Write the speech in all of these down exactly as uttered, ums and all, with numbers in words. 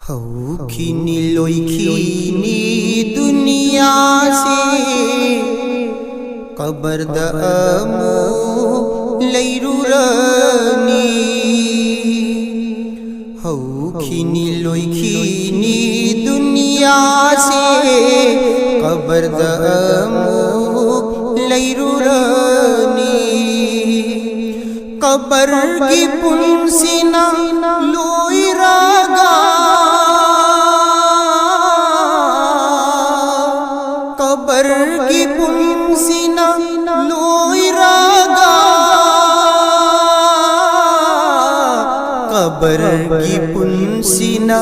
ꯍꯧꯈꯤꯅꯤ ꯂꯣꯏꯈꯤꯅꯤ ꯗꯨꯅꯤꯌꯥꯁꯦ, ꯀꯕꯔꯗ ꯑꯃꯨꯛ ꯂꯩꯔꯨꯔꯅꯤ꯫ ꯍꯧꯈꯤꯅꯤ ꯂꯣꯏꯈꯤꯅꯤ ꯗꯨꯅꯤꯌꯥꯁꯦ, ꯀꯕꯔꯗ ꯑꯃꯨꯛ ꯂꯩꯔꯨꯔꯅꯤ꯫ ꯀꯕꯔꯒꯤ ꯄꯨꯟꯁꯤꯅ ꯂꯣꯏꯔꯒ, ꯀꯕꯔꯒꯤ ꯄꯨꯟꯁꯤꯅ ꯂꯣꯏꯔꯒ, ꯀꯕꯔꯒꯤ ꯄꯨꯟꯁꯤꯅ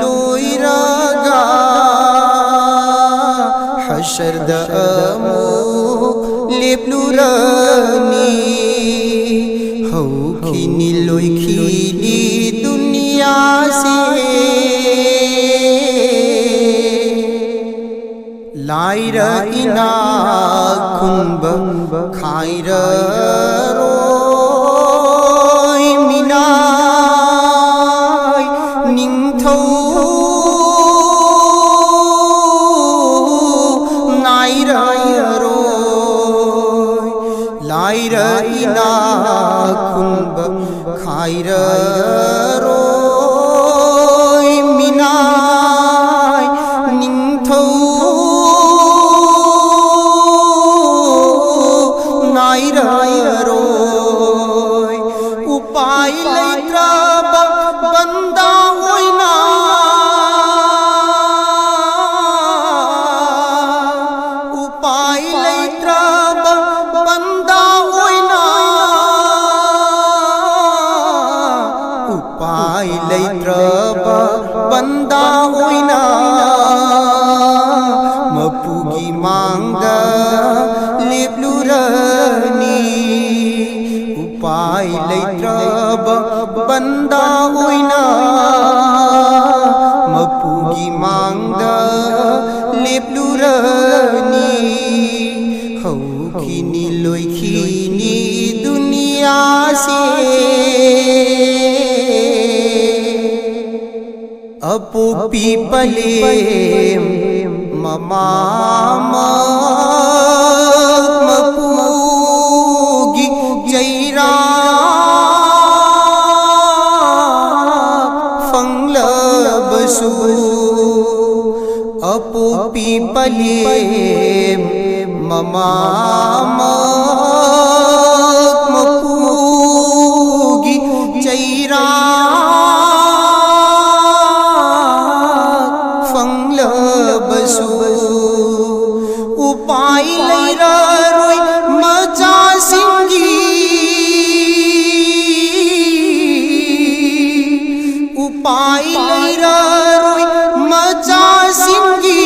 ꯂꯣꯏꯔꯒ, ꯍꯁꯔꯗ ꯑꯃꯨꯛ ꯂꯦꯞꯂꯨꯔꯅꯤ꯫ ꯍꯧꯈꯤꯅꯤ ꯂꯣꯏꯈꯤꯅꯤ ꯗꯨꯅꯤꯌꯥꯁꯦ꯫ ꯂꯥꯏꯔ ꯏꯅꯥꯛ ꯈꯨꯟꯕ ꯈꯥꯏꯔꯔꯣꯏ, ꯃꯤꯅꯥꯏ ꯅꯤꯡꯊꯧ ꯅꯥꯏꯔꯔꯣꯏ꯫ ꯂꯥꯏꯔ ꯏꯅꯥꯛ ꯈꯨꯟꯕ ꯈꯥꯏꯔꯔꯣꯏ, ꯃꯤꯅꯥꯏ ꯅꯤꯡꯊꯧ ꯅꯥꯏꯔꯔꯣꯏ꯫ ꯎꯄꯥꯏ ꯂꯩꯇ꯭ꯔꯕ ꯕꯟꯗꯥ ꯑꯣꯏꯅ, ꯎꯄꯥꯏ ꯂꯩꯇ꯭ꯔꯕ ꯕꯟꯗꯥ ꯑꯣꯏꯅ ꯑꯄꯣꯛꯄꯤ ꯄꯂꯦꯝ ꯃꯃꯥꯃꯛ ꯃꯄꯨꯒꯤ ꯆꯩꯔꯥꯛ ꯐꯪꯂꯕꯁꯨ, ꯑꯄꯣꯛꯄꯤ ꯄꯂꯦꯝ ꯃꯃꯥꯃꯛ ꯃꯄꯨꯒꯤ ꯆꯩꯔꯥꯛ ꯐꯪꯂꯕꯁꯨ, ꯎꯄꯥꯏ ꯂꯩꯔꯔꯣꯏ ꯃꯆꯥꯁꯤꯡꯒꯤ, ꯎꯄꯥꯏ ꯂꯩꯔꯔꯣꯏ ꯃꯆꯥꯁꯤꯡꯒꯤ,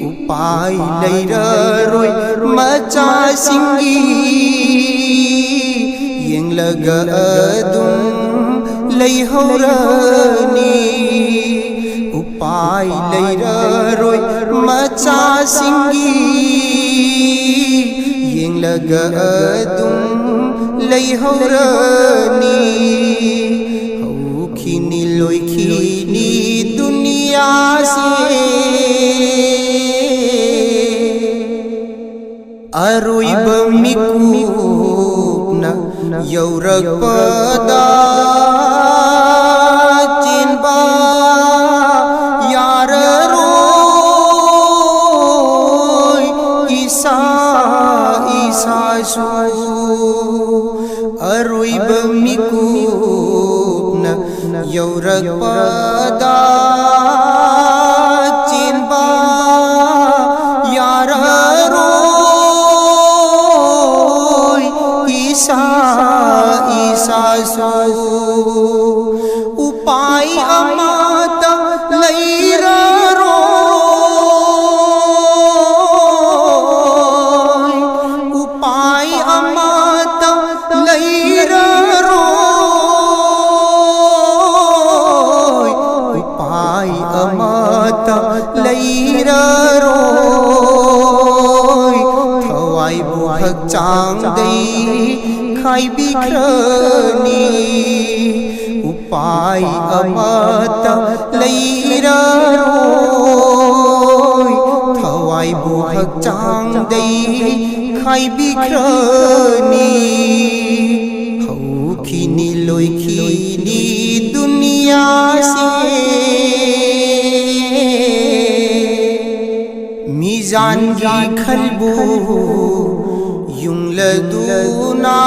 ꯎꯄꯥꯏ ꯂꯩꯔꯔꯣꯏ ꯃꯆꯥꯁꯤꯡꯒꯤ, ꯌꯦꯡꯂꯒ ꯑꯗꯨꯝ ꯂꯩꯍꯧꯔꯅꯤ꯫ ꯎꯄꯥꯏ ꯂꯩꯔꯔꯣꯏ ꯃꯆꯥꯁꯤꯡꯒꯤ, ꯌꯦꯡꯂꯒ ꯑꯗꯨꯝ ꯂꯩꯍꯧꯔꯅꯤ꯫ ꯍꯧꯈꯤꯅꯤ ꯂꯣꯏꯈꯤꯅꯤ ꯗꯨꯅꯤꯌꯥꯁꯦ, ꯑꯔꯣꯏꯕ ꯃꯤꯀꯨꯞꯅ ꯌꯧꯔꯛꯄꯗ ꯆꯦꯟꯕ ꯌꯥꯔꯔꯣꯏ ꯏꯁꯥ ꯏꯁꯥꯁꯨ꯫ ꯑꯔꯣꯏꯕ ꯃꯤꯀꯨꯞꯅ ꯌꯧꯔꯛꯄꯗ ꯆꯦꯟꯕ ꯌꯥꯔꯔꯣꯏ ꯏꯁꯥ ꯏꯁꯥꯁꯨ꯫ ꯎꯄꯥꯏ ꯑꯃꯠꯇ ꯂꯩꯔꯔꯣꯏ, ꯎꯄꯥꯏ ꯑꯃꯠꯇ ꯂꯩꯔꯔꯣꯏ, ꯎꯄꯥꯏ ꯑꯃꯠꯇ ꯂꯩꯔꯔꯣꯏ꯫ ꯊꯋꯥꯏꯕꯨ ꯍꯛꯆꯥꯡꯗꯩ ꯈꯥꯏꯕꯤꯈ꯭ꯔꯅꯤ꯫ ꯎꯄꯥꯏ ꯑꯃꯠꯇ ꯂꯩꯔꯔꯣꯏ, ꯊꯋꯥꯏꯕꯨ ꯍꯛꯆꯥꯡꯗꯩ ꯈꯥꯏꯕꯤꯈ꯭ꯔꯅꯤ꯫ ꯍꯧꯈꯤꯅꯤ, ꯂꯣꯏꯈꯤꯅꯤ ꯗꯨꯅꯤꯌꯥꯁꯦ꯫ ꯃꯤꯖꯥꯟꯒꯤ ꯈꯜꯕꯨ ꯌꯨꯡꯂꯗꯨꯅ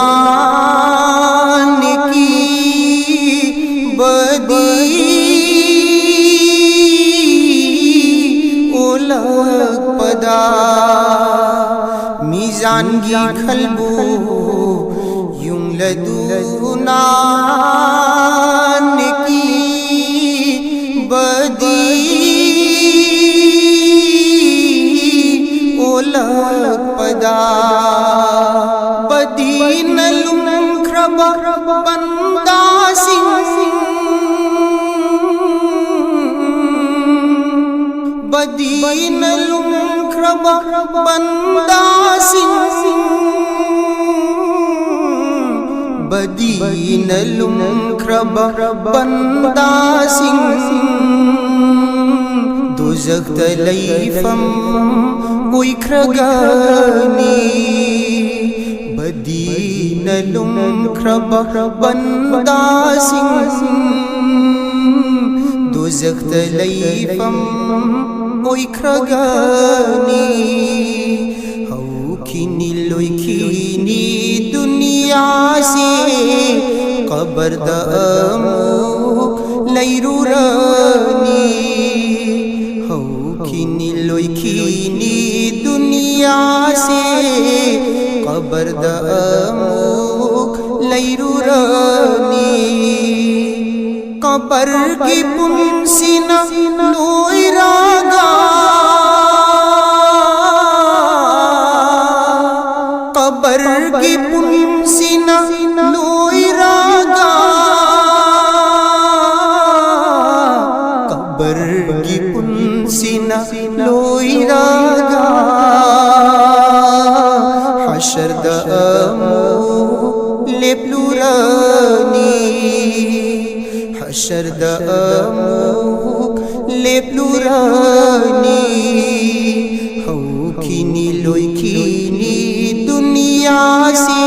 ꯅꯦꯀꯤ ꯕꯗꯤ ꯑꯣꯜꯂꯛꯄꯗ, ꯃꯤꯖꯥꯟꯒꯤ ꯈꯜꯕꯨ ꯌꯨꯡꯂꯗꯨꯅ ꯅꯦꯀꯤ ꯕꯗꯤ ꯑꯣꯜꯂꯛꯄꯗ, ꯕꯗꯤꯅ ꯂꯨꯝꯈ꯭ꯔꯕ ꯕꯟꯗꯥꯁꯤꯡ, ꯕꯗꯤꯅ ꯂꯨꯝꯈ꯭ꯔꯕ ꯕꯟꯗꯥꯁꯤꯡ, ꯕꯗꯤꯅ ꯂꯨꯝꯈ꯭ꯔꯕ ꯕꯟꯗꯥꯁꯤꯡ, ꯗꯣꯖꯈꯇ ꯂꯩꯐꯝ ꯑꯣꯏꯈ꯭ꯔꯒꯅꯤ꯫ ꯕꯗꯤꯅ ꯂꯨꯝꯈ꯭ꯔꯕ ꯕꯟꯗꯥꯁꯤꯡ, ꯗꯣꯖꯈꯇ ꯂꯩꯐꯝ ꯑꯣꯏꯈ꯭ꯔꯒꯅꯤ꯫ ꯍꯧꯈꯤꯅꯤ, ꯂꯣꯏꯈꯤꯅꯤ ꯗꯨꯅꯤꯌꯥꯁꯦ, ꯀꯕꯔꯗ ꯑꯃꯨꯛ ꯂꯩꯔꯨꯔꯅꯤ꯫ ꯍꯧꯈꯤꯅꯤ, ꯂꯣꯏꯈꯤꯅꯤ ꯗꯨꯅꯤꯌꯥꯁꯦ, ꯀꯕꯔꯗ ꯑꯃꯨꯛ ꯂꯩꯔꯨꯔꯅꯤ꯫ ꯀꯕꯔꯒꯤ ꯄꯨꯟꯁꯤꯅ ꯂꯣꯏꯔꯒ, ꯀꯕꯔꯒꯤ ꯄꯨꯟꯁꯤꯅ ꯂꯣꯏꯔꯒ, ꯀꯕꯔꯒꯤ ꯄꯨꯟꯁꯤꯅ ꯂꯣꯏꯔꯒ, ꯍꯁꯔꯗ ꯑꯃꯨꯛ ꯂꯦꯞꯂꯨꯔꯅꯤ꯫ ꯔꯥꯅꯤ, ꯍꯧꯈꯤꯅꯤ ꯂꯣꯏꯈꯤꯅꯤ ꯗꯨꯅꯤꯌꯥꯁꯦ꯫